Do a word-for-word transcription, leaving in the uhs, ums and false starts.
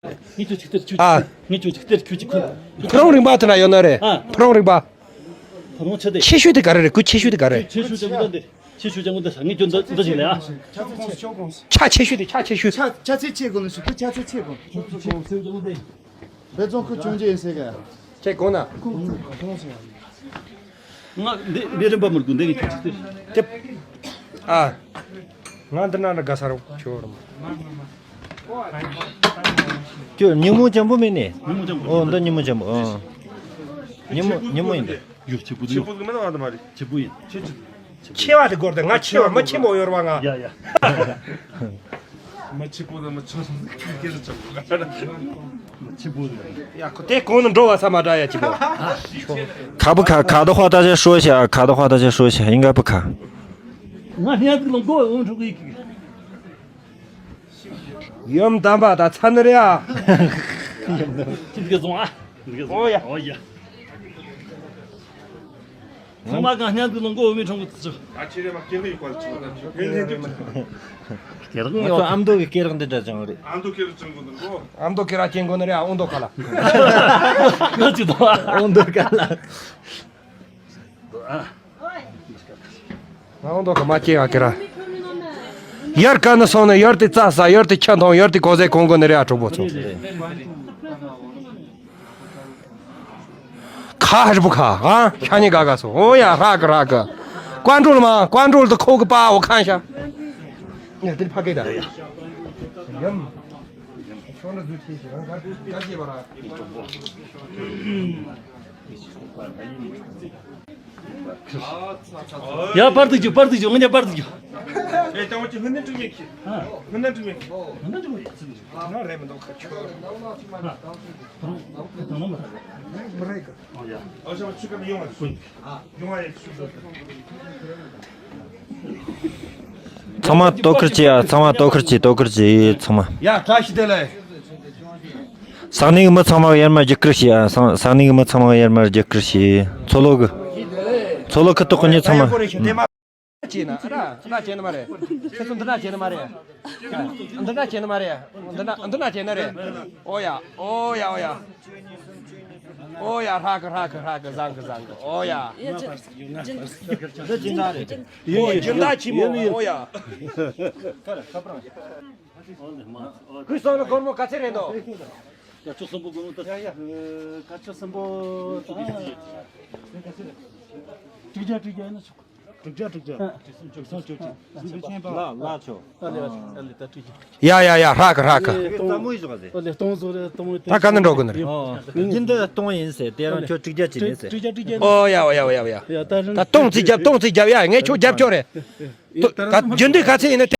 ངས་ཁྱོད་ཅིག་སྟེར་ཁྱོད་ཅིག་ཨ། ངས་ཁྱོད་ཅིག་སྟེར་ཁྱོད་ཅིག་ཁུར། ཕུ་རོང་རིང་པ་དེ་ན་ཡོད་ན་རེད། ཨ། ཕུ་རོང་རིང་པ། ཕུ་རོང་ཆེ་དེ། ཆེ་ཤོས་དེ་ག་རེ་རེད། གུ་ཆེ་ཤོས་དེ་ག་རེ། ཆེ་ཤོས་ཅང་གུ་འདི་ཆེ་ཤོས་ཅང་གུ་འདི་ས་ངས་ཁྱོད་འདི་འདི་ཞིག་ལ་ཨ། ཆ་ཆེ་ཤོས་དེ་ཆ་ཆེ་ཤོས། ཆ་ཆ་ཚད་ཆེ་དགོས་ལ་ཞིག་གུ་ཆ་ཚད་ཆེ་དགོས། ཆེ་ཤོས་ཅང་གུ་འདི། བེ་ཙོང་ཁུ་ཆུང་ཆེ་ཡིན་ཟེར་ག་ཁྱེད་དགོངས་ན། ང་འདི་འདི་རིམ་པ་མི་དགོས་འདི་ངས་ཁྱོད་ཅིག་སྟེར། ཏེ། ཨ། ང་འདི་ན་ན་དགའ་ས་རུ་ཁྱོད་རུ། ཁྱོད་ཉིན་མོ་འཇམ་པོ་མིན་ནི། ཉིན་མོ་འཇམ་པོ། ཨོ་འདི་ཉིན་མོ་འཇམ་པོ། ཨོ། ཉིན་མོ་ཉིན་མོ་ཡིན་འདི། ཡོ་ཆེ་པོ་དེ་ཆེ་ཡོ། པོ་གི་མི་ན་བ་དུ་མ་རེད། ཆེ་པོ་ཡིན། ཆེ་ཆེ། ཆེ་བ་དེ་སྐོར་དེ་ང་ཆེ་བ་མི་ཆེན་པོ་ཡོད་ར་བ་ང་། ཡ་ཡ། མི་ཆེ་པོ་དང་མི་ཆུང་སྐད་ཆ་ཆེན་པོ། མི་ཆེ་པོ་དང་། ཡ་ཁོ་དེ་གོང་ནས་འགྲོ་བ་ས་མ་འདྲ་ཡ་ཆེ་པོ།卡不卡？卡的话，大家说一下啊。卡的话，大家说一下，应该不卡。ང་སྙན་ཚིག་ལ་མགོ་འོང་འགྲོ་གི་ཡིན། ཡུམ་དམ་པ་དང་ཚ་ནི་རེད་ཨ། ཁྱེད་ཀྱིས་བཟུང་ཨ། ཨོ་ཡ། ཨོ་ཡ། ཚང་མ་གང་སྙན་དུ་ལོང་གོ་འོ་མའི་ཁྲོམ་གི་ཚུ། ད་ཁྱེད་རེ་མ་སྐྱེ་ལེ་ཡི་བར་ཆུ་དང་ཆུ་ཕན་ལེན་དུ། སྐེ་རགས་ང་ཚོ་ཨ་མདོ་གི་སྐེ་རགས་འདི་འདྲ་ཅང་རེད། ཨ་མདོ་སྐེ་རགས་ཅན་གོ་ནི་རེད་ཨ། ཨ་མདོ་སྐེ་རགས་ཅན་གོ་ནི་རེད་ཨ། ཨོང་མདོ་ཁ་ལ། ང་ཚོ་དང་ཨ། ཨོང་མདོ་ཁ་ལ། ཨོང་མདོ་ཁ་མ་སྐྱེ་ཡ་སྐེ་རགས། ཡར་ཀ་ནི་སོང་ནས་ཡར་དེ་རྩྭ་ཟ། ཡར་དེ་ཆ་མཐོང་། ཡར་དེ་གོ་ཟས་གོང་གོ་ནི་རེད་ཨ། གྲོགས་པོ་ཚོ། ཁ་ཧ་རི་པོ་ཁ་ཨ། ཤ་ཉེ་ག་ག་སོ། ཨོ་ཡ་རག་གི་རག་གི། ཀོན་ཀྲོལ་མ་ཀོན་ཀྲོལ་དུ་ཁོ་གི་པ་འོ་ཁན་ཤ། ཡ་དེ་ཕ་གི་ད། ཡམ། ཁྱོད་ན་ཟུ་ཆེ་ཞིག་རང་ག་ག་ཅེ་བ་ར། ཡ་པར་དུ་རྒྱུ་པར་དུ་རྒྱུ་ངོ་ཉ་པར་དུ་རྒྱུ། ཨེ་ད་འོ་ཅི་ཧུན་ནན་ཀྲུང་མེད་ཀི། ཧུན་ནན་ཀྲུང་མེད་ཀི། ཧུན་ནན་ཀྲུང་མེད་ཀི། ང་རེ་མི་འདུག་ཁ་ཁྱོད། མི་རེད་ཀི། ཨོ་ཡ། ཨོ་ཞང་ཆུ་ཀ་མི་ཡོང་བ་ཡོང་བ་ཡ་ཆུ་ཟོ། ཚང་མ་དོ་ཁུར་གྱིས་ཨ། ཚང་མ་དོ་ཁུར་གྱིས་དོ་ཁུར་གྱིས་ཚང་མ། ཡ་བཀྲ་ཤིས་བདེ་ལེགས། ས་གནས་ཀྱི་མི་ཚང་མ་ཡར་མར་རྒྱུག་ཁུལ་བྱས་ཨ། ས་ས་གནས་ཀྱི་མི་ཚང་མ་ཡར་མར་རྒྱུག་ཁུལ་བྱས། མཚོ་ལྷོ་གི། མཚོ་ལྷོ་ཁུལ་དུ་ཁོ་གཉིས་ཚང་མ། ཅེ་ན་ཨ་ར་ཨ་ཅེ་ན་མ་རེད། ཁྱེད་ཚོ་འདི་ན་ཅེ་ན་མ་རེད། འདི་ན་ཅེ་ན་མ་རེད། འདི་ན་འདི་ན་ཅེ་ན་རེད། ཨོ་ཡ་ཨོ་ཡ་ཨོ་ཡ། ཨོ་ཡ་ཧྲ་གི་ཧྲ་གི་ཧྲ་གི་བཟང་གི་བཟང་གི་ཨོ་ཡ། འདི་ཅི་འདྲ་རེད། ཨོ་རྒྱུན་ད་ཆི་མོ་ཨོ་ཡ། ཁུ་སོང་ལ་སྒོར་མོ་ག་ཚད་རེད་འདུག་ཡ་ཅོ་སམ་པོ་གོང་ད། ཡ་ཡ། ཁ་ཆོ་སམ་པོ་ད། དྲུག་བརྒྱ་དྲུག་བརྒྱ་ཡིན་ན་ཆོག་དྲུག་བརྒྱ་དྲུག་བརྒྱ། དྲུག་བརྒྱ་དྲུག་བརྒྱ། ལ་ལ་ཆོ། ཨ་ལེ་ཨ་ལེ་ད་དྲུག་བརྒྱ། ཡ་ཡ་ཡ་ཧྲ་གི་ཧྲ་གི། ཨ་ལེ་སྟོང་། ཨ་ལེ་སྟོང་བཟོ་རེད་སྟོང་། ད་ག་ནས་འགྲོ་དགོས་ནི་རེད། ཡིན་འདི་སྟོང་ཡིན་ཟེར་དེ་རང་ཁྱོད་དྲུག་བརྒྱ་ཅིག་ཡིན་ཟེར། དྲུག་བརྒྱ་དྲུག་བརྒྱ། ཨོ་ཡ་ཨོ་ཡ་ཨོ་ཡ་ཨོ་ཡ། ཡ་ད་རང་ད་སྟོང་ཙིག་རྒྱབ་སྟོང་ཙིག་རྒྱབ་ཡ་ངས་ཁྱོད་རྒྱབ་ཆོག་རེད། ད་ད་རྒྱུན་དུ་ག་ཚད་ཡིན་ན།